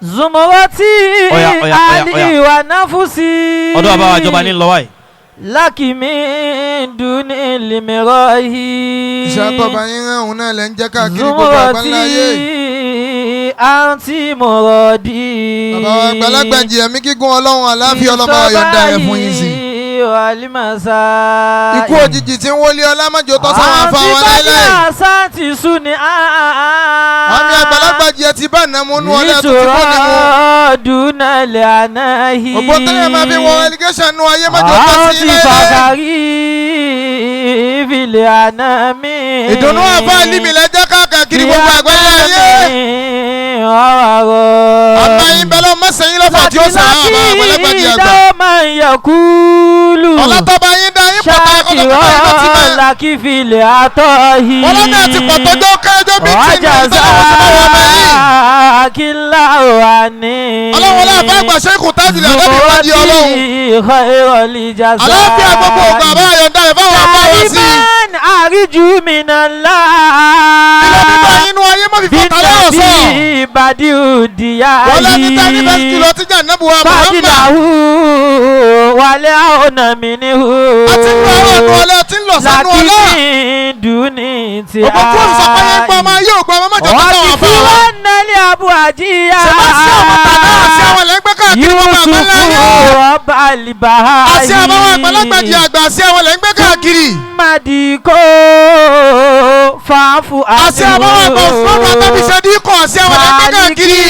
Zumurati Oya, oya, oya, ali oya. wa nafusi. Ọ̀dọ̀ bàbá wa ìjọba ní lọ wáyé. Lákìmí dúní lèmírọ̀ yìí. Iṣẹ́ tọ́ba yín rán òun náà lẹ́ ń jẹ́ káàkiri gbogbo àgbáńlá ayé. Zumurati àǹtí mọ̀rọ̀dì. Bàbá wa àgbàlagbà jì ẹ̀mí gígùn ọlọ́run àláfíà ọlọ́ba ayọ̀ǹda rẹ̀ fún yín sí. Alimasa. Ikú òjijì tí ń wọlé ọlá mọ́jọ tọ́ sáwọn afọ wọn láéláé. Àǹtí sáǹtì sùn ní. Àmì àgbàlagbà jì ẹ ti bá nàmú nú ọlẹ́ tó ti bọ́ ni mu. Dúnàlẹ̀ ànáhì. Ògbó tẹ́lẹ̀ máa fi wọ allegation nú ayé mọ́jọ tọ́ sí Àǹtí láéláé. fàkàrí ìfìlẹ̀ àná mi. Ìdùnnú àfa àlìmí lẹ́jẹ́ káàkiri gbogbo àgbáyé ayé. Ọ̀rọ̀. Àmọ́ yín bẹ́lẹ̀ mọ́sẹ̀yìn lọ́fà tí ó sàn án àbá àgbàlagbà jì àgbà. Láti máa ń yẹ kúlù. Ọlọ́tọ́ba yín dá yín pọ̀tà ẹ̀kọ́ tó kọ́ ẹ̀ ló ti Ṣáàkìrọ̀ mẹ́. làkìfìlẹ̀ àtọ̀ yìí. Wọ́n lọ́nà àti pọ̀tọ́jọ́ kẹ́jọ́ bí tí ní ìtọ́lọ́wọ́ sí máa wọ ọmọ yìí. Kílá wà ní. Ọlọ́run ọlọ́run àgbà ṣẹ́kù tájìlẹ̀ ọ̀dọ́ mi pàdé ọlọ́run. Àlàáfíà gbogbo ògbà àbá àyọ̀ǹda rẹ̀ fáwọn àbá wa sí. Ìmán àríjù mi náà lá. Ilé bíbá inú ayé mọ́ fi fọ́ta lọ́rọ̀ sọ. Bíbí ìbàdí òdìyà Wọ́n lẹ́ni tẹ́ ní bẹ́ẹ̀ kìlọ̀ tíjà nẹ́bù wa Muhammad. Fàdílàhù wàlẹ́ àwọn mi ní hù. Àti ń lọ ọ̀rọ̀ ọ̀nù ọlẹ́ tí ń lọ sánú ọlá. Làkìní dùnì tí Ògbó kúrò sọ pé yín gbọ́ ọmọ yóò gbọ́ ọmọ mọ́jọ tó Wọ́n táwọn ti àbá fi wa. wọ́n nálẹ̀ àbú àjíyá. Ṣé bá sí àwọn tàná àti àwọn lẹ́gbẹ́ káàkiri gbogbo àgbáńlá ayé. Yusufu ọba àlìbáyé. Àti àbáwọn àgbàlagbà di àgbà àti àwọn lẹ́gbẹ́ káàkiri. Màdìkó fàáfù Àti àbáwọn àgbà òfurufú àtàbíṣe díkọ̀ àti àwọn lẹ́gbẹ́ káàkiri.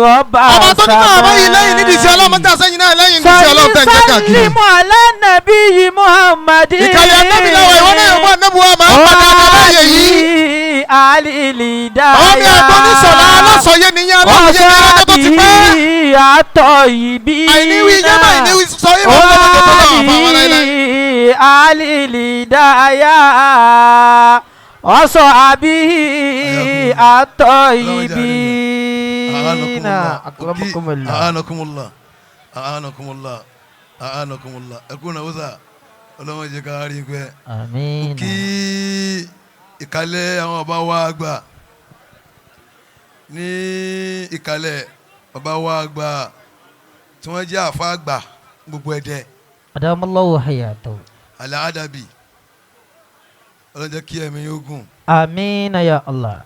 Rọ́bà Ọba tó ní káwọn báyìí lẹ́yìn nídìí iṣẹ́ ọlọ́mọ tí a sẹ́yìn náà lẹ́yìn nídìí iṣẹ́ ọlọ́mọ tẹ̀ ń jẹ́ káàkiri. Sọ́límù alánàbí yìí Muhammadi. Ìkàlẹ̀ anábì làwọn ìwọ náà yóò anábì wa máa ń padà láàyè yìí. Alìlìdáyà. Àwọn mi àgbọn ní sọ̀lá alásọ̀yé nìyẹn aláwòye ní alájọ́ tó ti pẹ́. Àtọ̀ ìbí Àìníwí yé má àìníwí sọ yé má lọ́mọ tó tó náà fáwọn aláìláì. Alìlìdáyà. Ọ̀sọ̀ àbí àtọ̀ ìbí náà. Akramakumullah. A'anakumullah a'anakumullah a'anakumullah ẹkún náà wọ́sà ọlọ́wọ́n jẹ́ ká rí pẹ́. Àmín. Kí ìkàlẹ̀ àwọn ọba wa àgbà ní ìkàlẹ̀ ọba wa àgbà tí wọ́n jẹ́ àfa àgbà gbogbo ẹ̀dẹ́ Adamallahu hayatahu. Al-Adabi ọlọ́run jẹ́ kí ẹ̀mí yóò gùn. Àmín ya Allah.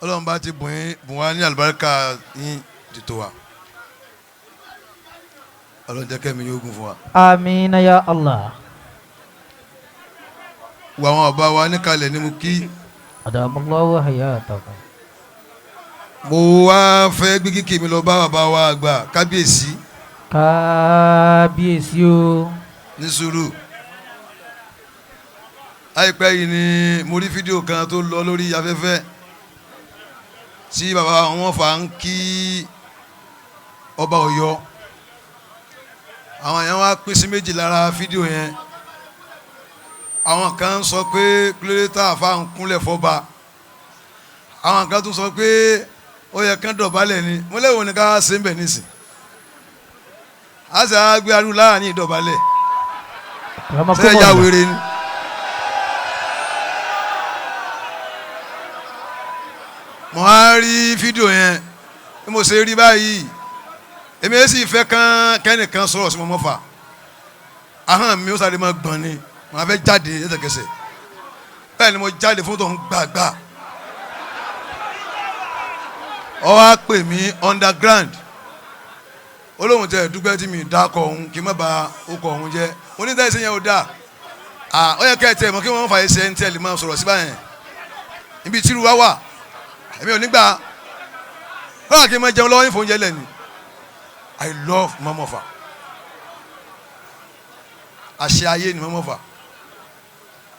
Ọlọ́run bá ti bùn yín bùn wá ní àlùbáríkà yín tètò wa ọlọ́run jẹ́ kí ẹ̀mí yóò gùn fún wa. Àmín ya Allah. Wọ àwọn ọba wa níkàlẹ̀ ni mo kí. Adamallahu hayatahu. Mo wá fẹ́ gbé kíkì mi lọ bá bàbá wa àgbà kábíyèsí. Kábíyèsí o. Ní sùúrù láìpẹ́ yìí ni mo rí fídíò kan tó lọ lórí afẹ́fẹ́ tí bàbá wọn fà ń kí ọba Ọ̀yọ́. Àwọn yẹn wá pín sí méjì lára fídíò yẹn. Àwọn kan sọ pé kílódétà àfa ń kúnlẹ̀ fọba, àwọn kan tún sọ pé ó yẹ kán dọ̀bálẹ̀ ni. Mo léwo ni ká ṣe ń bẹ̀ nísìn a sì á gbé arú láàrin ìdọ̀bálẹ̀ ṣé ẹja wèrè ni. Mo á rí fídíò yẹn bí mo ṣe rí báyìí, èmi ẹ sì fẹ́ kán kẹ́nìkan sọ̀rọ̀ sí mo mọ́ fà ahọ́n mi ó sáré máa gbọ̀n ni màá fẹ́ jáde lẹ́sẹ̀kẹsẹ̀. Bẹ́ẹ̀ ni mo jáde fún tòun gbàgbà. Ó wá pè mí underground, ó lóun tẹ dúpẹ́ tí mi dákọ̀ òun kí n má ba okọ̀ òun jẹ́. Onídàá ẹsẹ̀ yẹn ò dáa, ó yẹ kẹ́ ẹ tẹ̀ mọ́ kí wọ́n fà ẹsẹ̀ ń tẹ̀ lè máa sọ̀rọ̀ sí báyẹn ibi tí irú wa wà. Èmi ò ní gbà kọ́lá kí n máa jẹun lọ́wọ́ yín fún oúnjẹ lẹ́nu. I love Mọ́mọ́fà, àṣẹ ayé ni Mọ́mọ́fà.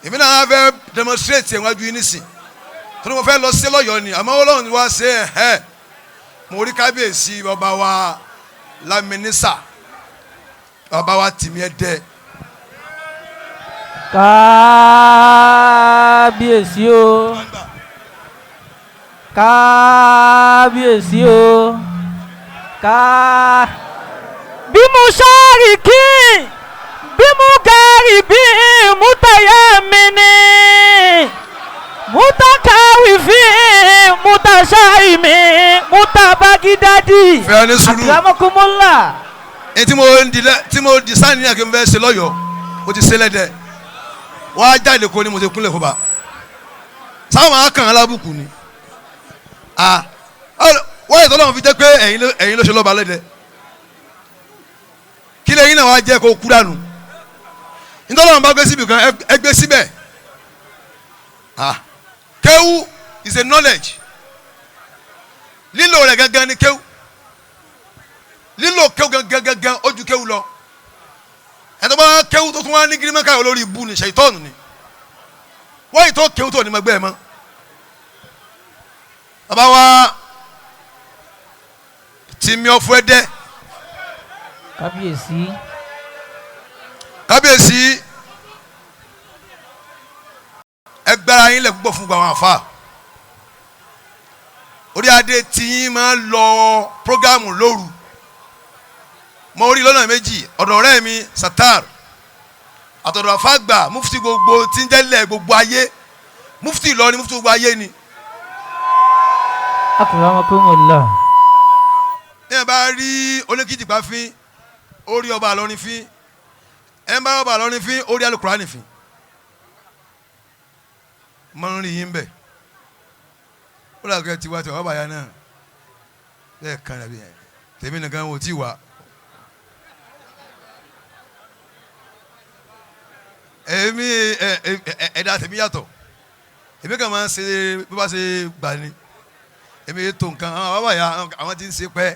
Èmi náà fẹ́ demonstrate ẹ̀ wájú yín nísìn torí mo fẹ́ lọ sí lọ́yọ̀ọ́ ni, àmọ́ Ọlọ́run wá ṣe ẹ̀ ẹ̀ mo rí kábíyèsí ọba wa Láminísà, bàbá wa tìmí ẹ dẹ. Kábíyèsí o. Kábíyèsí o. Ká. Bí mo ṣáàrì kí bí mo gàrí bí mo tẹ̀yà mi ni Mutakawifin mutashaimi mutabagidadi. Fẹ́ ní sùúrù. Akramakumullah. Èyí tí mo ń di tí mo di sáà ní àkè mo fẹ́ ṣe lọ́yọ̀ọ́ mo ti ṣe lẹ́dẹ̀ wọ́n á jáde kó ni mo ti kúnlẹ̀ fún ba sáwọn akàn alábùkù ni wọ́n yìí tọ́lọ́run fi jẹ́ pé ẹ̀yin ló ṣe lọ́ba lẹ́dẹ̀ kí lẹ́yìn náà wá jẹ́ kó kú dànù ntọ́lọ́run bá gbé síbi kan ẹ gbé síbẹ̀. Kéwú is a knowledge. Lílò rẹ̀ gangan ni kéwú. Lílò kéwú gangan gangan ó ju kéwú lọ. Ẹ̀tọ́ bá kéwú tó tún wá ní gírímẹ́kà olórí ibu ni ṣèyítọ́ọ̀nù ni. Wọ́n yìí tó kéwú tó ní ma gbé ẹ̀ mọ́. Bàbá wa Tìmí Ọ̀fọ̀ Ẹdẹ. Kábíyèsí. Kábíyèsí, ẹ gbára yín lẹ̀ púpọ̀ fún gbogbo àwọn àfa. Orí adé tí yín máa ń lọ prógámù lóru. Mo rí lọ́nà méjì, ọ̀dọ̀ ọ̀rẹ́ mi Satar àtọ̀dọ̀ àfàgbà mufti gbogbo tí ń jẹ́lẹ̀ gbogbo ayé. Mufti Ìlọrin, mufti gbogbo ayé ni. Akramakumullah. Ní ẹ bá rí oníkìjìpá fín, ó rí ọba Ìlọrin fín. Ẹ bá ọba Ìlọrin fín, ó rí Alukurani fín. Máa ń rí yín bẹ̀. Ó dàgbẹ́ tiwa tiwa bàbá ya náà bẹ́ẹ̀ kan dàbí yẹn tèmi nìkan ò tí wá. Èmi ẹ̀dá tèmi yàtọ̀. Èmi kàn máa ń ṣe bí wọ́n ṣe gbà ni. Èmi tó nǹkan àwọn bàbá ya àwọn tí ń ṣe pẹ́.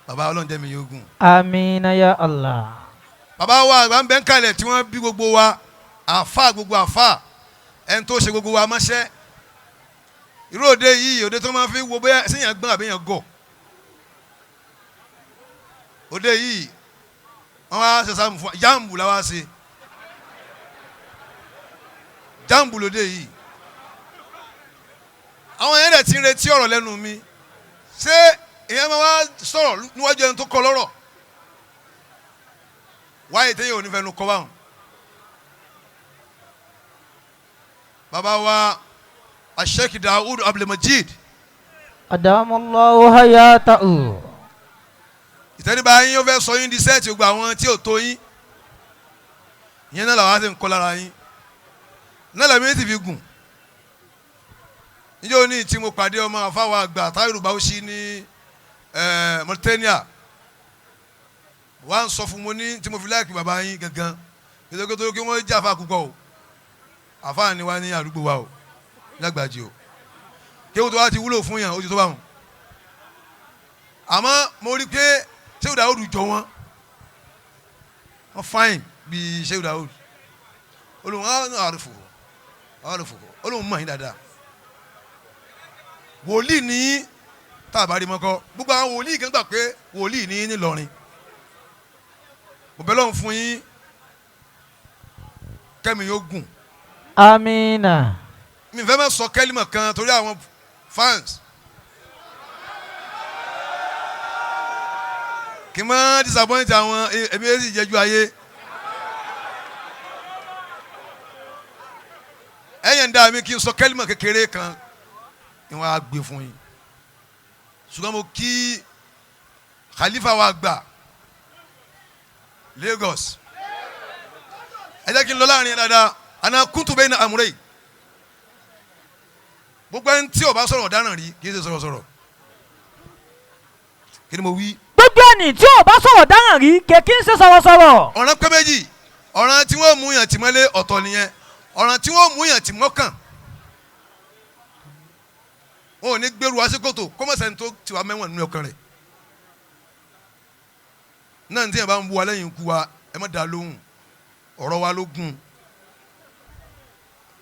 Bàbá Ọlọ́run jẹ́ mi yóò gùn. Amina ya Allah. Bàbá wa àgbà ń bẹ́ ń kalẹ̀ tí wọ́n bí gbogbo wa àfa gbogbo àfa ẹni tó ṣe gbogbo wa mọ́ṣẹ́. Irú òde yìí òde tó máa fi wo bóyá séèyàn gbọ́n àbí èèyàn gọ̀. Òde yìí wọ́n wá ṣe sáàmù fún wa, jáàmù la wá ṣe. Jáàmù lòde yìí. Àwọn yẹn dẹ̀ ti ń retí ọ̀rọ̀ lẹ́nu mi. Ṣé èèyàn máa wá sọ̀rọ̀ níwájú ẹni tó kọ lọ́rọ̀? Wáyé téèyàn ò ní fẹnu kọ báwọn. Bàbá wa Sheikh Daoud Abdulmajid. Adamallahu hayatahu. Ìtẹ́ríba yín ó fẹ́ sọ yín di sẹ́ẹ̀tì gbogbo àwọn tí ò tó yín. Ìyẹn náà làwọn á sì ń kọ́ lára yín. Náà làwọn ti fi gùn. Níjọ́ ní tí mo pàdé ọmọ àfáwọn àgbà Táírù Bauchi ní Mauritania. Wọ́n á ń sọ fún mo ní tí mo fi láìkì bàbá yín gangan. Nítorí kí wọ́n jẹ́ àfa àkùkọ o. Àfáà ni wá ní àdúgbò wa o. Lágbàjì o. Kéwù tó wá ti wúlò fún yàn ó ti tó bá wọn. Àmọ́ mo rí pé Shehu Daoud jọ wọ́n. Wọ́n fáìn bíi Shehu Daoud. Olùwọ́n àrùfò àrùfò olùwọ́n mọ̀ yín dáadáa. Wòlíì ní tá a bá rí mọ́kọ́. Gbogbo àwọn wòlíì kan gbà pé wòlíì ní Nílọrin. Mo bẹ̀ lọ́hùn fún yín kẹ́mi yóò gùn. Amina. Mi fẹ́ máa sọ kẹ́límọ̀ kan torí àwọn fans. Kì í má disappoint àwọn èmi yóò sì jẹ́jú ayé. Ẹ̀yẹ̀ ń dá mi kí n sọ kẹ́límọ̀ kékeré kan ni wọ́n á gbé fún yín. Ṣùgbọ́n mo kí Khalifa wa gbà Lagos. Ẹ jẹ́ kí n lọ láàrin yẹn dáadáa. Àná kúntù bẹ́ẹ̀ ní àmúrẹ́ yìí. Gbogbo ẹni tí ó bá sọ̀rọ̀ ọ̀daràn rí kì í ṣe sọ̀rọ̀sọ̀rọ̀. Kí ni mo wí? Gbogbo ẹni tí ó bá sọ̀rọ̀ dáràn rí kèkí ń ṣe sọ̀rọ̀sọ̀rọ̀. Ọ̀ràn pé méjì. Ọ̀ràn tí wọ́n mú yàn tì mọ́lé ọ̀tọ̀ nìyẹn. Ọ̀ràn tí wọ́n mú yàn tì mọ́kàn. Wọn ò ní gbèrú asíkòtò kó mọ̀ sẹ́ni tó ti wá mẹ́wọ̀n nínú ọkàn rẹ̀. Náà ní tí yẹn bá ń bu wa lẹ́yìn ikú wa ẹ má dá lóhùn. Ọ̀rọ̀ wa ló gùn.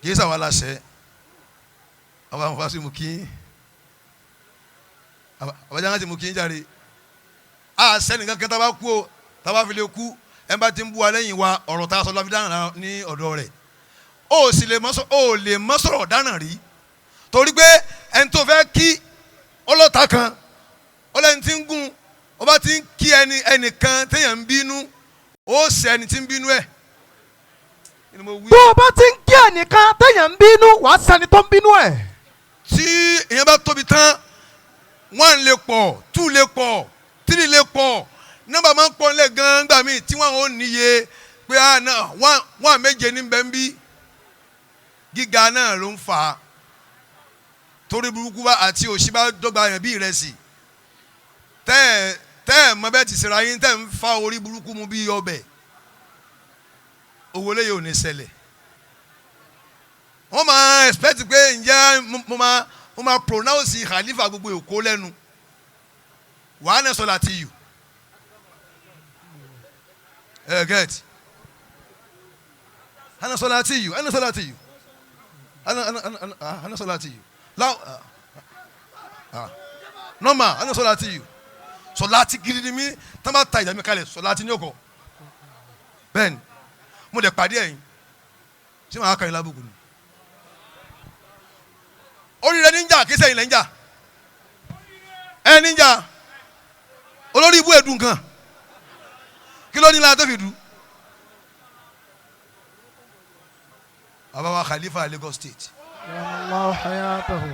Kì í sàwọn aláṣẹ. Àwọn àwọn fásitì mú kí àbájá láti mú kí n jáde. A sẹ́ni kankan tá a bá kú o, tá a bá fi lè kú, ẹ bá ti ń bú wa lẹ́yìn wa ọ̀rọ̀ tá a sọ la fi dáná ní ọ̀dọ̀ rẹ̀. O sì lè mọ́ o lè mọ́ sọ̀rọ̀ dáná rí. Torí pé ẹni tó fẹ́ kí ọlọ́ta kan, ọlẹ́ni tí ń gún, ọba tí ń kí ẹni ẹnìkan téèyàn ń bínú, ó sẹ ẹni tí ń bínú ẹ̀. Kí ni mo wí. Tó o bá ti ń kí ẹnìkan téèyàn ń bínú, wàá sẹni tó ń bínú ẹ̀. Tí èèyàn bá tóbi tán, one lè pọ̀, two lè pọ̀, three lè pọ̀, nọ́mbà máa ń pọ̀ nílẹ̀ gan-an gbà míì tí wọ́n ò níye pé ah náà one one méje ní bẹ́ẹ̀ ń bí. Gíga náà ló ń fà á, torí burúkú bá àti òṣì bá dọ́gba yẹn bí ìrẹsì, tẹ́ ẹ̀ tẹ́ ẹ̀ mọ bẹ́ẹ̀ ti ṣera yín, tẹ́ ẹ̀ ń fa orí burúkú mu bí ọbẹ̀, owó léyìí ò ní ṣẹlẹ̀. Wọ́n máa expect pé ǹjẹ́ mo máa pronounce khalifa gbogbo Èkó lẹ́nu wàá náà sọ láti yù ẹ get ana sọ láti yù, ana sọ láti yù, ana ana ana ana ah, ana sọ láti yù láw ah ah normal, ana sọ láti yù, sọ láti gidi ni mí. Tá bá ta ìjà mi kalẹ̀, sọ láti ní ọkọ̀ bẹ́ẹ̀ ni mo dẹ̀ pàdé ẹ̀yìn ṣé màá kàn yín lábùkù ni. Oríire níjà kí sẹ́yìn lẹ́ ń jà ẹ níjà olórí ibú ẹ̀dùn kan, kí ló ní lára tó fi dù. Bàbá wa Khalifa Lagos State. Allahu hayatahu.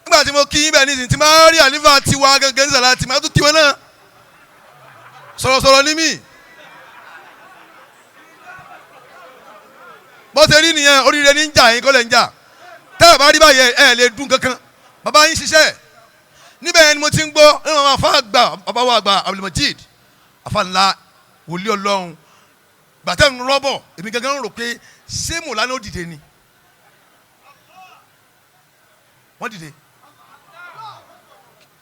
Nígbà tí mo kí yín bẹ́ẹ̀ nísìnyí, tí máa rí àlífà tiwa gẹ́gẹ́ ní sàlá tí máa tún kí wọn náà, sọ̀rọ̀sọ̀rọ̀ ní mí. Bó ṣe rí nìyẹn, oríire ní ń jà yín kọ́ lẹ̀ ń jà. Tẹ́ ẹ bá rí báyẹn, ẹ lè dún kankan. Bàbá yín ṣiṣẹ́ níbẹ̀ yẹn ni mo ti ń gbọ́ nínú àwọn afá àgbà, bàbá wa àgbà Abdulmajid, afá ńlá, wòlíì Ọlọ́run. Gbàtẹ́ ń rọ́bọ̀, èmi gangan ń rò pé ṣé mòlánà ó dìde ni. Wọ́n dìde,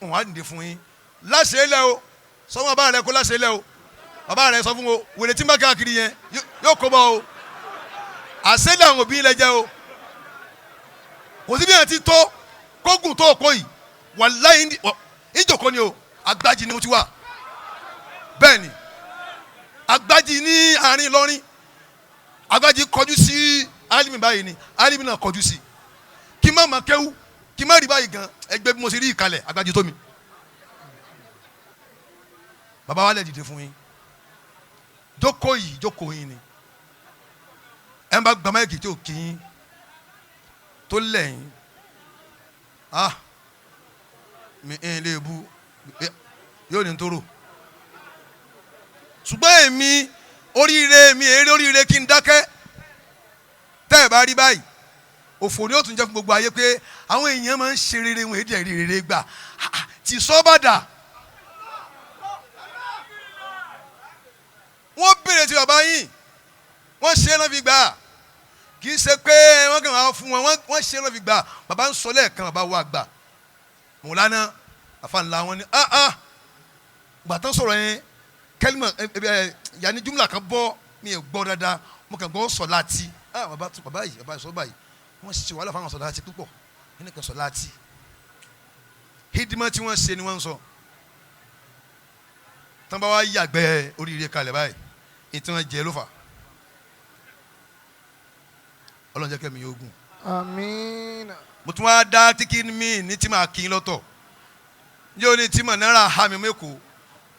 wọ́n á dìde fún yín láṣẹ ilẹ̀ o. Sọ fún bàbá rẹ kó láṣẹ ilẹ̀ o. Bàbá rẹ sọ fún o, wèrè tí ń bá káàkiri yẹn yóò kó bọ́ o. Àṣẹ ilẹ̀ àwọn òbí ilẹ̀ jẹ́ o. Kò sí bí yẹn ti tó kógùn tó kó yìí, wàláyé ìjòkó ni o. Agbájí ni mo ti wà bẹ́ẹ̀ ni, agbájí ní àárín Ìlọrin. Agbájí kọjú sí alimi báyìí ni alimi náà kọjú sí kí má ma kéwú, kí má rí báyìí gan ẹgbẹ́ bí mo ṣe rí ìkalẹ̀ agbájí tó mi. Bàbá wa lè dìde fún yín, jókòó yìí, jókòó yín ni. Ẹ bá gbàmọ́ èkìtì òkì yín tó lẹ́yìn, ah, mi ń lè bu yóò ní tóró. Ṣùgbọ́n èmi oríire mi èrè oríire kí n dákẹ́. Tẹ́ ẹ̀ bá rí báyìí, òfò ni ó tún jẹ́ fún gbogbo ayé pé àwọn èèyàn máa ń ṣe rere, wọn èdè rí rere gbà tí sọ́bàdà. Wọ́n béèrè tí bàbá yín wọ́n ṣe é náà fi gbà, kì í ṣe pé wọ́n kàn wá fún wọn, wọ́n ṣe é náà fi gbà. Bàbá ń sọ lẹ́ẹ̀kan, bàbá wa gbà mọ̀lánà àfàǹlà wọn ni ah ah gbàtàn sọ̀rọ̀ yẹn kẹlima ẹ ẹ yanni jumla kan bọ́ mi ò gbọ́ dáadáa, mo kàn gbọ́ sọ̀láàtì. Ah, bàbá tún bàbá yìí, bàbá yìí sọ báyìí, wọ́n ṣe wàhálà fáwọn sọ̀láàtì púpọ̀ nínú kan sọ̀láàtì hídímọ̀ tí wọ́n ṣe ni wọ́n ń sọ tán bá wá yàgbẹ́ oríire kalẹ̀ báyìí, ìtàn jẹ́ ló fà. Ọlọ́run jẹ́ kẹ́mi yóò gùn. Àmín. Mo tún wá dá tíkì mi ní tí màá kí n lọ́tọ̀ yóò ní tí mọ̀nára ha mi mẹ́kọ̀ọ́.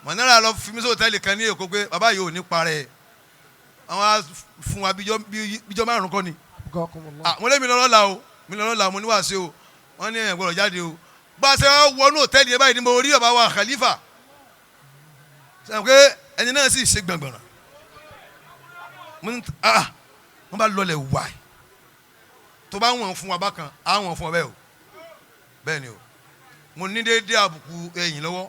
Mọ̀nára lọ fi mí sọ́tẹ́ẹ̀lì kan ní Èkó pé bàbá yìí ò ní parẹ́. Àwọn á fún wa bíjọ́ 5 kọ́ ni. Gakumullah. Mo lé mi lọ́rọ́ la o, mi lọ́rọ́ la, mo ní wàásù o. Wọ́n ní ẹ̀ gbọ́dọ̀ jáde o. Bá a ṣe wá wọnú òtẹ́ẹ̀lì yẹn báyìí ni mo rí bàbá wa Khalifa sọ pé ẹni náà sì ṣe gbọ̀ngbọ̀nràn. Mo ní ah, wọ́n bá lọlẹ̀ wáyé tó bá wọ̀n fún wa bákan, á wọ̀n fún ọ bẹ́ẹ̀ o, bẹ́ẹ̀ ni o. Mo ní déédéé àbùkù ẹ̀yìn lọ́wọ́,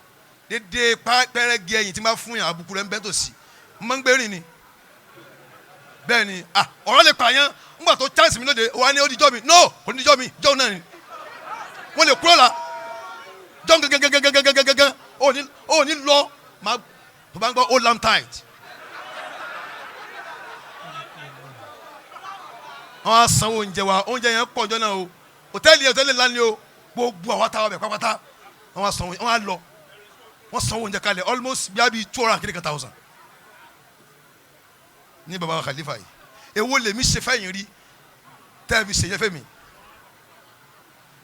déédéé pẹ́rẹ́gì ẹ̀yìn tí n bá fún yàn, àbùkù rẹ̀ ń bẹ́ tòsí, mo máa ń gbé rìn ni bẹ́ẹ̀ ni. Ah, ọ̀rọ̀ lè pààyàn ńgbà tó chance mi lóde wa ní odijọ́ mi, no, onídijọ́ mi jọ́ náà ni wọ́n lè kúrò la jọ́ gẹ́gẹ́gẹ́gẹ́gẹ́gẹ́gẹ́. Ó ní lọ máa tó bá ń gbọ́ ó lam tight. Wọ́n á sanwó oúnjẹ wa, oúnjẹ yẹn pọ̀ jọ náà o. Hòtẹ́ẹ̀lì yẹn hòtẹ́ẹ̀lì ńlá ni o. Gbogbo àwa táwa bẹ̀ pátápátá, wọ́n á sanwó, wọ́n á lọ, wọ́n sanwó oúnjẹ kalẹ̀ almost bí i 200,000 ní baba wa Khalifa yìí. Èwo lèmi ṣe fẹ́yìn rí tẹ́ ẹ fi ṣèyẹ fẹ́mi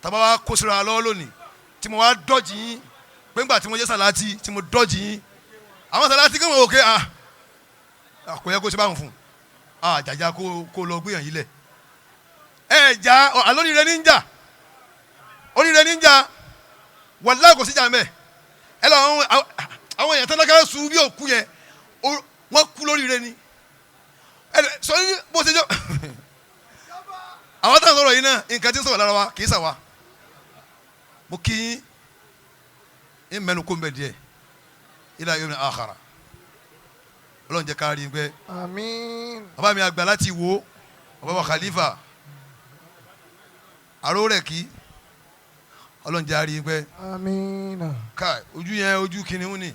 tàbá wa kó síra lọ́wọ́ lónìí tí mo wá dọ́jì yín pé ńgbà tí mo jẹ́ sàláàtì tí mo dọ́jì yín, àwọn sàláàtì kí wọ́n wò ké ah, kò yẹ kó ṣe báwọn fún un. Àjàjà kó lọ gbéyàn yìí lẹ̀. Ẹ jà àlórí rẹ ní ń jà, orí rẹ ní ń jà, wàláhì kò sí jà mẹ́. Ẹ lọ àwọn èèyàn tán lákàrà sùn bí òkú yẹn, wọ́n kú lórí rẹ ni. Ẹ sọ ní bó ṣe jọ àwọn táwọn sọ̀rọ̀ yìí náà, nǹkan tí ń sọ̀rọ̀ lára wa kì í sà wa. Mo kí yín mẹ́nu kó ń bẹ̀ díẹ̀ ila yawmil akhara. Ọlọ́run jẹ́ ká rí i pé Àmín. Bàbá mi àgbà láti wo, bàbá wa Khalifa àró rẹ̀ kí Ọlọ́run jẹ́ á rí i pé Àmín. ká ojú yẹn, ojú kìnìún ni,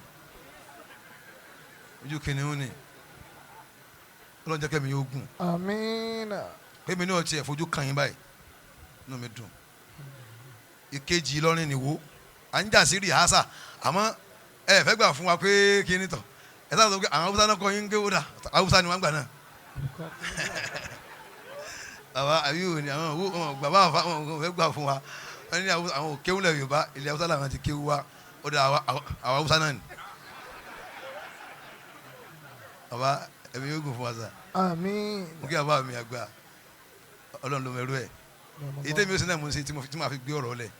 ojú kìnìún ni. Ọlọ́run jẹ́ kẹ́mi yóò gùn. Àmín. Kémi náà tiẹ̀ fojú kàn yín báyìí, inú mi dùn. Ìkejì Ìlọrin nìwó à ń jà sí rìhásà, àmọ́ ẹ fẹ́ gbà fún wa pé kí ni tọ̀ ẹ sábà sọ pé àwọn Haúsá náà kọ́ yín ń kéwò dà. Haúsá ni wọ́n gbà náà. Bàbá àbí òní àwọn òwú wọn bàbá àfa wọn fẹ́ gbà fún wa. Wọ́n ní àwọn òkéwù lẹ̀ Yorùbá, ilẹ̀ Haúsá làwọn ti kéwù wa. Ó dà, àwọn Haúsá náà ni. Bàbá, ẹ̀mí yóò gùn fún wa sà. Àmín. Mo kí bàbá mi àgbà, Ọlọ́run ló mẹ́rú ẹ̀. Èyí tẹ́mi ó sì náà mo ń ṣe tí mo fi gbé ọ̀rọ̀ lẹ̀.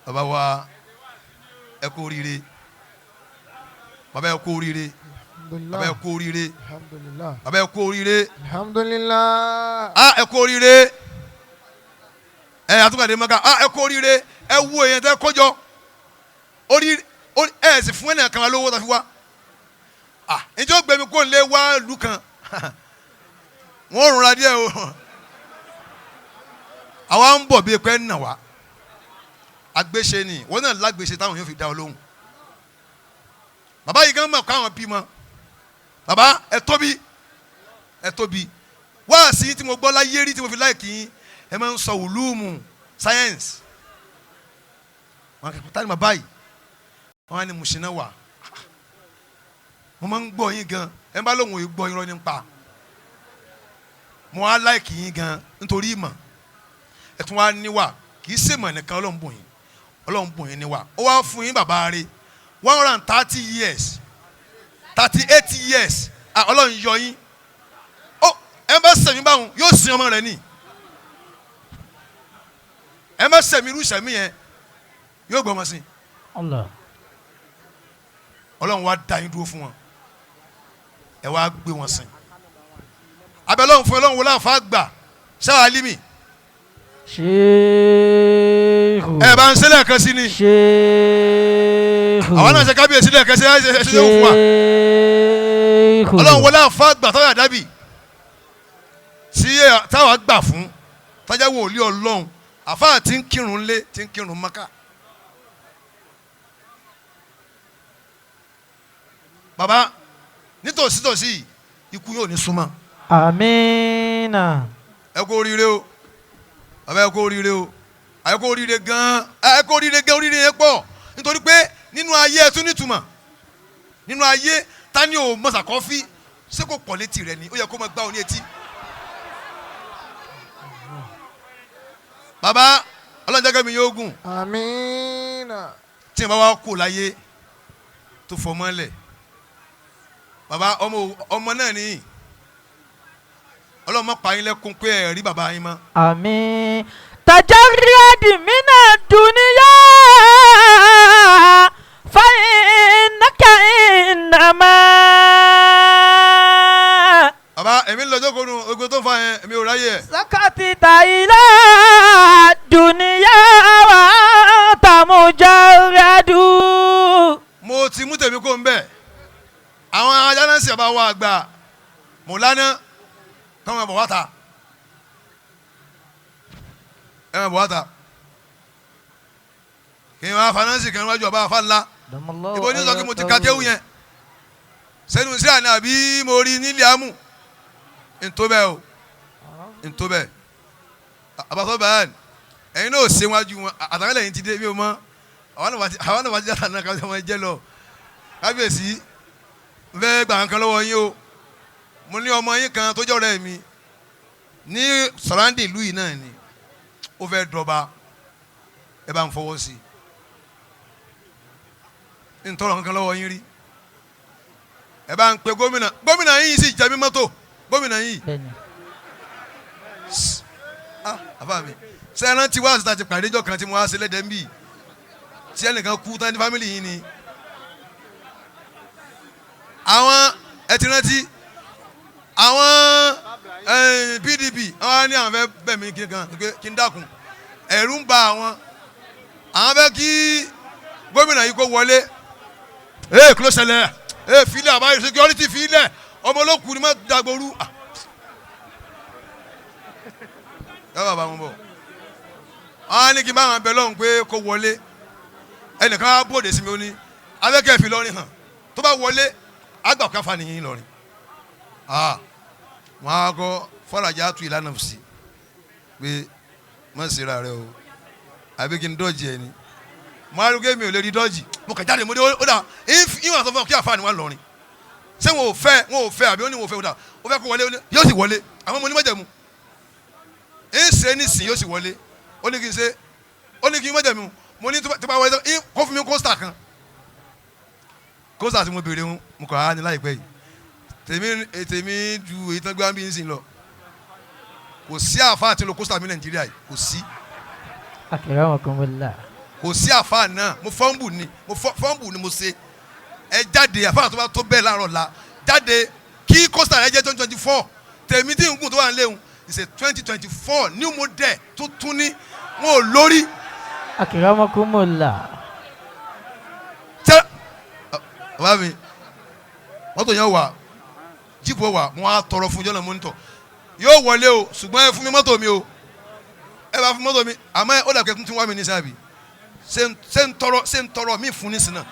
Bàbá wa, ẹ kú oríire. Bàbá, ẹ kú oríire. Bàbá, ẹ kú oríire. Alhamdulillah. Bàbá, ẹ kú oríire. Alhamdulillah. A ẹ kú oríire. Ẹ àtúnkàdé mọ́ká. A ẹ kú oríire. Ẹ wú èèyàn tẹ́ kọjọ orí ẹ sì fún ẹnì kan lówó tó fi wá. À njẹ́ ó gbẹ̀mí kó n lé wá ìlú kan, wọ́n rúnra díẹ̀ o. Àwa ń bọ̀ bíi pé ń nà wá agbéṣe ni. Wọ́n náà lágbèṣe táwọn yóò fi dá ọ lóhùn. Bàbá yìí gan mọ̀ káwọn bímọ. Bàbá, ẹ tóbi, ẹ tóbi. Wáàsí tí mo gbọ́ láyé rí tí mo fi láìkì yín, ẹ máa ń sọ wùlúùmù science. Wọn kò tá ní ma báyìí, wọn á ní mùsùlùmí wà. Mo máa ń gbọ́ yín gan. Ẹ bá lóun ò gbọ́ irọ́ nípa mo á láìkì yín gan nítorí ìmọ̀ ẹ tún wá níwà. Kì í ṣèmọ̀ nìkan, Ọlọ́run bùn yín, Ọlọ́run bùn yín níwà. Ó wá fún yín bàbá rẹ̀ 130 years, 38 years. Ah, Ọlọ́run yọ yín. Ó ẹ bá sẹ̀mí báwọn yóò sin ọmọ rẹ̀ ni. Ẹ má sẹ̀mí irú sẹ̀mí yẹn, yóò gbọ́ ọmọ sí. Allah. Ọlọ́run wá dá yín dúró fún wọn, ẹ wá gbé wọn sìn. Abẹ́lọ́run fún Ọlọ́run wọlé àfa gbà sáà alimi. Sheikhu. Ẹ bá ń ṣẹlẹ̀ kan sí ni. Sheikhu. Àwọn náà ṣe kábíyèsí lẹ́ẹ̀kan sí ẹ ṣe ṣe fún wa. Sheikhu. Ọlọ́run wọlé àfa gbà táwọn àdábì tí táwa gbà fún tájà wòlíì Ọlọ́run, àfa tí ń kírun lé, tí ń kírun Mákà. Bàbá, nítòsítòsí ikú yóò ní súnmọ́. Amina. Ẹ kú oríire o, bàbá. Ẹ kú oríire o. Ẹ kú oríire gan. Ẹ kú oríire gan. Oríire yẹn pọ̀ nítorí pé nínú ayé ẹ tún nítumọ̀ nínú ayé. Ta ni o mọ̀sà kọfí? Ṣé kò pọ̀ létí rẹ ni? Ó yẹ kó máa gbá ọ ní etí. Bàbá, ọlọ́njẹ́gẹ́ mi yóò gùn. Àmín. Tí n bá wá kó láyé tó fọmọ́ lẹ̀, bàbá, ọmọ ọmọ náà nìyí. Ọlọ́mọ pa yín lẹ́kún pé ẹ̀ rí bàbá yín mọ́. Àmín. تجرد من الدنيا فإنك إنما Bàbá, èmi ń lọ jókòó nu ogun tó ń fa yẹn, èmi ò ráyè ẹ̀. سكتت إلى الدنيا وأنت مجرد. Mo ti mú tèmi kó ń bẹ̀. Àwọn ajánásì ọba wa àgbà mọ̀lánà káwọn bọ̀ wá ta, ẹ máa bọ̀ wá ta kí n máa fanánsì kan níwájú ọba àfa ńlá. Ibo ní sọ kí mo ti ka kéwù yẹn sẹ́nu sí àná àbí mo rí nílé amú ntó bẹ́ẹ̀ o, ntó bẹ́ẹ̀. Àbátọ́ báyìí, ẹ̀yin náà ò ṣe wájú wọn àtàkùn lẹ́yìn ti dé mi ò mọ́. Àwọn náà wá ti dáta náà káwọn ọmọ jẹ́ lọ. Kábíyèsí, n fẹ́ gbà nǹkan lọ́wọ́ yín o. Mo ní ọmọ yín kan tó jẹ́ ọ̀rẹ́ mi ní sọ̀ráǹdì ìlú yìí náà ni ó fẹ́ dọba. Ẹ bá ń fọwọ́ sí i. N tọrọ nǹkan lọ́wọ́ yín rí. Ẹ bá ń pe gómìnà. Gómìnà yín sì jẹ mí mọ́tò. Gómìnà yìí. Bẹ́ẹ̀ni. Ah, àfa mi, ṣe é rántí wáàsí tá a ti pàdé jọ kan tí mo wá sí lẹ́dẹ̀ẹ́ ń bì, tí ẹnìkan kú tán ní family yìí ni àwọn ẹ ti rántí àwọn PDP, àwọn ní àwọn fẹ́ bẹ̀ mí kí n kan pé kí n dákun, ẹ̀rù ń ba àwọn, àwọn fẹ́ kí gómìnà yìí kó wọlé. Ee, kí ló ṣẹlẹ̀? Ee, filẹ̀ àbáyọ security, filẹ̀, ọmọ olókùn ni má dàgbòrú. Ah, yàrá bàbá wọn bọ̀, àwọn ní kí n bá wọn bẹ lọ́hùn pé kó wọlé. Ẹnìkan á bòde sí mi, ó ní abẹ́kẹ́ fi lọ́rin hàn, tó bá wọlé àgbà káfa nìyí lọ́rin. Ah, wọn á kọ́ fọlájà tu ìlànà sí pé má ṣe ra rẹ o, àbí kí n dọ́jì ẹ ni. Mo á rí pé mi ò lè rí dọ́jì, mo kàn jáde, mo ní ó dà ìwọ̀n àtọ́fọ́ kí àfa ni wọ́n lọ́rin. Ṣé wọn ò fẹ́, wọn ò fẹ́, àbí ó ní wọn ò fẹ́? Ó dà, ó fẹ́ kó wọlé, ó ní yóò sì wọlé. Àwọn ọmọ onímọ̀jẹ̀mú ń ṣe nísìnyí, yóò sì wọlé. Ó ní kí n ṣe, ó ní kí n mọ̀jẹ̀mú. Mo ní tó bá wọlé tán, kó fún mi coaster kan, coaster tí mo béèrè ń mo kàn á ní láìpẹ́ yìí. Tèmi ju èyí tán gbé wá bí ń sìn lọ. Kò sí àáfàá tí ń lo coaster mi Nàìjíríà yìí, kò sí. Akramakumullah. Kò sí àáfàá náà. Mo fọ́nbù ni, mo fọ́nbù ni mo ṣe. Ẹ jáde, àáfàá tó bá tó bẹ́ẹ̀ láàárọ̀ la jáde kí coaster rẹ jẹ́ 2024. Tèmi tí n gùn tó wà ń léwu is a 2024 new model tó tún ní wọn ò lórí. Akramakumullah. Tẹ bàbá mi, mọ́tò yẹn wà, jíìpù wà, mo á tọrọ fún jọ́nà mọ́nítọ̀, yóò wọlé o, ṣùgbọ́n ẹ fún mi mọ́tò mi o, ẹ bá fún mọ́tò mi. Àmọ́ ó dàgbẹ́ tuntun wá mi ní sábì, ṣé ń tọrọ, ṣé ń tọrọ mí fún nísìnyí náà.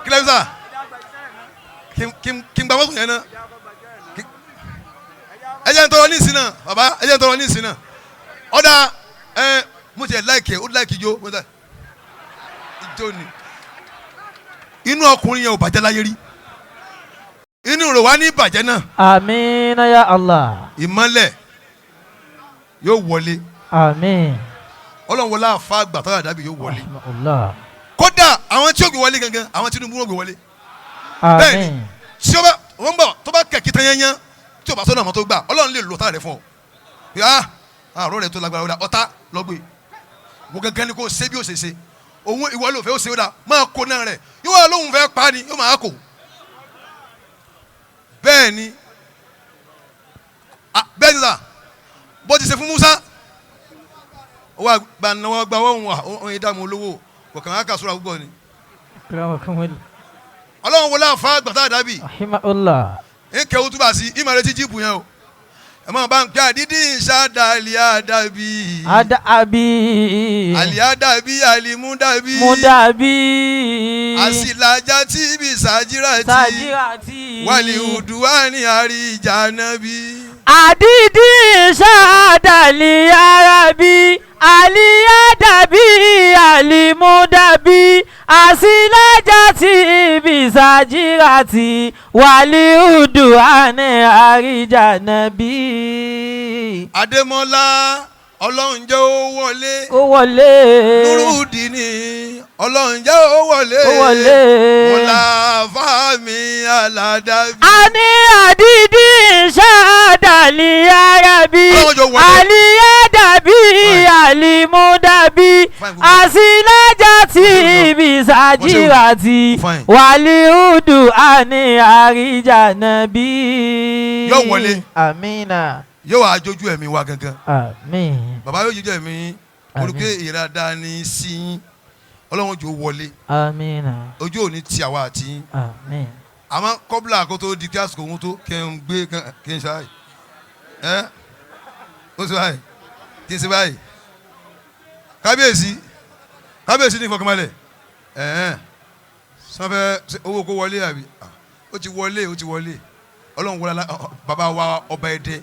Kílẹ̀ bí sà kí n gba mọ́tò yẹn náà. Ẹ jẹ́ ń tọrọ nísìnyí náà, bàbá, ẹ jẹ́ ń tọrọ nísìnyí náà. Ọ̀dà ẹ, mo ti ẹ̀ láìkè, ó láìkè ijó, mo ti ijó ni. Inú ọkùnrin yẹn ò bàjẹ́ láyé rí, inú rẹ̀ wá ní ìbàjẹ́ náà. Amina ya Allah. Ìmọ́lẹ̀ yóò wọlé. Amin. Ọlọ́run wọlé, àfa àgbà tó yàrá yóò wọlé. Rahimahullah. Kódà àwọn tí yóò gbé wọlé gangan, àwọn Tinubu wọn gbé wọlé. Bẹ́ẹ̀ni. Amin. Tí ó bá wọ́n bọ̀, tó bá kẹ̀kí tán yányán, tí o bá sọ́nà àwọn tó gbà, Ọlọ́run lè lò tá rẹ̀ fún ọ. Yá àárọ̀ rẹ̀ tó lágbára, ó dà ọ̀tá lọ́gbé wọ́n gangan ni kò ṣe bí ó ṣe ṣe òun, ìwọ ló fẹ́ ó ṣe, ó dà máa kó náà rẹ̀, yóò wá lóhùn fẹ́ pa ni, yóò máa kó. Bẹ́ẹ̀ ni. Ah, bẹ́ẹ̀ ni sà, bó ti ṣe fún Musa, ó wà gba náwó gba wọ́n wà òun yìí dààmú olówó kọ̀ọ̀kan á kà sóra púpọ̀ ni. Akramakumullah. Ọlọ́run wọlé, àfa gbàtà dàbí. Rahimahullah. Nke o túbà sí ìmọ̀ retí jíìpù yẹn o, ẹ máa bá ń pẹ́ àdídì ìṣáda àlìádàbí. Adabi. Àlìádàbí, àlìmúdàbí. Mudabi. Àsìlájà tí ibi sàjírà tí. Sajirati. Wàlí ùdùwání àríjànàbí. Àdídì ṣáàdàlì arabi àlìyádàbí àlìmúdàbí àsìlájà tí ibi sàjíràtì wàlíùdù àní àríjànàbí. Adémọ́lá, Ọlọ́run jẹ́ ó wọlé. Kó wọlé. Nurudini, Ọlọ́run jẹ́ ó wọlé. Ó wọlé. Mọ̀láfàmì aládàbí. A ní àdídì ṣáàdàlì arabi Ọlọ́run jọ wọlé. àlìyádàbí Fine. àlìmúdàbí Fine, gbogbo. àsìlájà tí ibi sàjíràtì Fine. wàlíùdù àní àríjànàbí. Yóò wọlé. Amina. Yóò wá jójú ẹ̀mí wa gangan. Àmín. Bàbá yóò jójú ẹ̀mí yín. Àmín. Olùkọ́ ìrada ni sí yín, Ọlọ́run jò wọlé. Amina. Ojú òní ti àwa àti yín. Àmín. Àmọ́ kọ́bùlà kó tó di kí àsìkò òun tó kí n gbé kí n ṣáà ẹ́ ó ṣe báyìí, kí n ṣe báyìí. Kábíyèsí, kábíyèsí ní ìfọkànbalẹ̀ ẹ̀ẹ́n sanfẹ́ ṣe owó kó wọlé àbí? Ah, ó ti wọlé, ó ti wọlé. Ọlọ́run wọlé bàbá wa ọba ẹ̀dẹ́,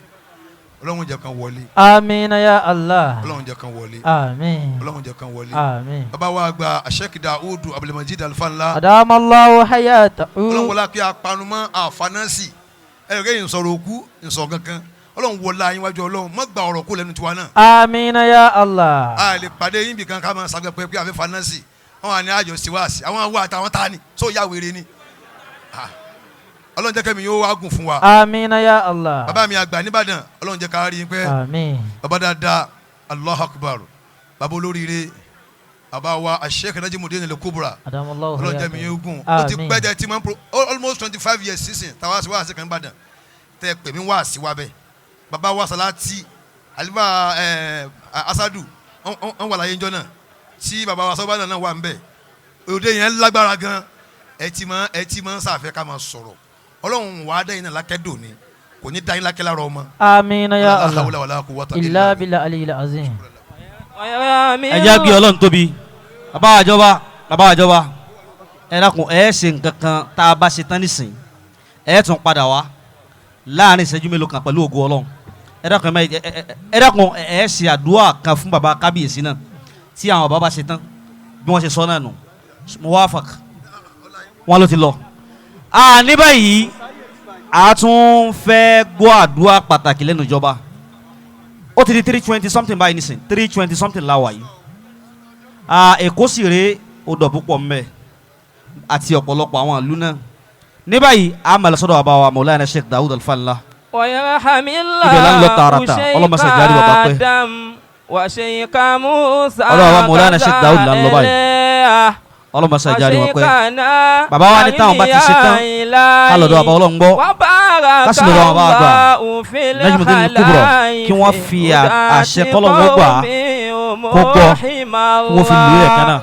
Ọlọ́run jẹ́ kan wọlé. Amina ya Allah. Ọlọ́run jẹ́ kan wọlé. Àmín. Ọlọ́run jẹ́ kan wọlé. Àmín. Bàbá wa gba Sheikh Daudu Abdulmajid Alfanla. Adamallahu hayatahu. Ọlọ́run wọlé pé apanumọ́ àfanánsì ẹ̀rọ kẹ́yìn sọ̀rọ̀ òkú nsọ̀ kankan. Ọlọ́run wọlé ayé wájú, Ọlọ́run má gba ọ̀rọ̀ kó lẹ́nu tiwa náà. Amina ya Allah. A lè pàdé yín bìkan ká máa sagbẹ́ pé àfẹ́ fanánsì. Wọn wà ní àjọ sí wáàsí àwọn àwọn àtàwọn ta ni tó yá wèrè ni. Ọlọ́run jẹ́ kẹ́mi yóò wá gùn fún wa. Àmín ya Allah. Bàbá mi àgbà nìbàdàn, Ọlọ́run jẹ́ ká rí i pé Àmín. bàbá dáadáa, Allahu Akbar, bàbá olóríire, bàbá wa Sheikh Najimudeen Al-Kubra, Adamallahu Ọlọ́run jẹ́ mi yóò gùn. Ó ti Àmín. pẹ́ jẹ́ tí mo ń pro almost 25 years sísìn táwa sí wáàsí kan nìbàdàn tẹ́ pè mí wáàsí wa bẹ́ẹ̀. Bàbá wa Salati Alifa Asadu wọ́n wà láyé ńjọ́ náà tí bàbá wa sọ́ba náà wà ń bẹ̀. Òde yẹn lágbára gan. Ẹ ti mọ ń sàfẹ́ ká máa sọ̀rọ̀. Ọlọ́run wà á dẹ́yìn náà lákẹ́dùn ni, kò ní dá yín lákẹ́ lára ọmọ. Àmín ya La Allah. hawla wala quwwata Illa billahi aliyil azim. Ẹ jẹ́ gbé Ọlọ́run tóbi. Bàbá àjọba, bàbá àjọba, ẹ dákun, ẹ ṣe nǹkan kan tá a bá ṣe tán nísìn, ẹ tún padà wá láàrin ìṣẹ́jú mélòó kan pẹ̀lú ògo Ọlọ́run. Ẹ dákun, ẹ dákun, ẹ ṣe àdúrà kan fún bàbá kábíyèsí náà tí àwọn bàbá ṣe tán bí wọ́n ṣe sọ náà nù muwafaq wọn ló ti lọ. Ní báyìí a tún fẹ́ gbọ́ àdúrà pàtàkì lẹ́nu ìjọba. Ó ti di 3:20 something báyìí nísìn, 3:20 something la wà yìí. Èkó sì rèé, odò púpọ̀ mbẹ́ àti ọ̀pọ̀lọpọ̀ àwọn ìlú náà. Ní báyìí a máa lọ sọ́dọ̀ bàbá wa Maulana Sheikh Daoud Al-Fallah. ويرحم Ibẹ̀ là ń lọ tààràtà. الله Ọlọ́mọ ṣe jáde bàbá pẹ́. آدم وشيخ موسى Ọlọ́run wa Maulana Sheikh Daoud là ń lọ báyìí. Ọlọ́mọ ṣe jáde wọn pẹ́. Bàbá wa ní táwọn bá ti ṣe tán, ká lọ́dọ̀ bàbá Ọlọ́run gbọ́, ká sì lọ́dọ̀ àwọn bàbá àgbà Najmudeen Al-Kubra kí wọ́n fi àṣẹ kọ́lọ́hún ó gbà á, kó gbọ́, kí wọ́n fi lù ú lẹ́ẹ̀kan náà.